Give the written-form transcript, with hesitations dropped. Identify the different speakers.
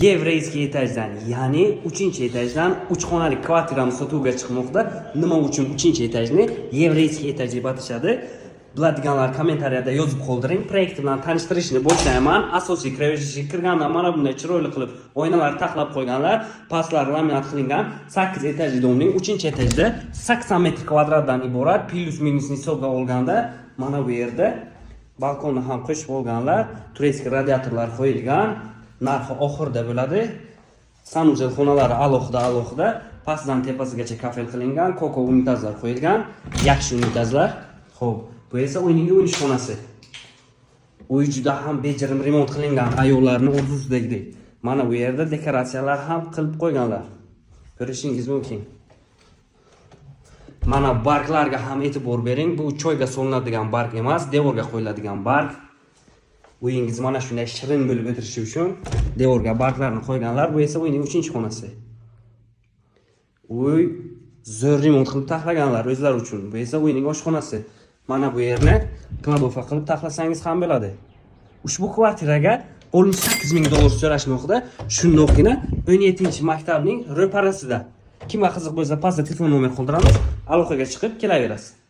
Speaker 1: Еврейский etajdan, ya'ni 3-etajdan 3 xonali kvartiramiz sotuvga chiqmoqda. Nima uchun 3-etajni еврейский etaj deb atashadi? Biladiganlar kommentariyada yozib qoldiring. Proyekt bilan tanishtirishni boshlayman. Asosiy kiraverishga kirgandan mana bunday chiroyli qilib oynalar taxlab qo'yganlar, pastlar laminat qilingan. 8 etajli дом ning 3-etajda 80 metr kvadratdan iborat, плюс минус hisobga olganda mana bu yerda balkonni ham qo'shib olganlar, турецкий radiatorlar qo'yilgan. Narxi oxirida bo'ladi. Санузел xonalari alohida alohida, pastdan tepasigacha kafel qilingan, koko unitazlar qo'yilgan, yaxshi unitazlar. Xo'p, bu esa uyning yuvinish xonasi. Uy juda ham bejirim remont qilingan, ayollarning orzusidagidek. Mana bu yerda dekoratsiyalar ham qilib qo'yganlar. Ko'rishingiz mumkin. Mana barglarga ham e'tibor bering. Bu choyga solinadigan barg emas, devorga qo'yiladigan barg. Uyingiz mana shunday shirin bo'lib o'tirishi uchun devorga barglarni qo'yganlar. Bu esa uyning 3-xonasi. Uy zo'r remont qilib taxlaganlar o'zlari uchun. Bu esa uyning oshxonasi. Mana bu yerni кладовка qilib taxlasangiz ham bo'ladi. Ushbu kvartiraga 18 ming dollar so'rashmoqda. Shundoqqina 17 maktabning ro'parasida. Kimga qiziq bo'lsa, pastda telefon nomer qoldiramiz. Aloqaga chiqib kelaverasiz.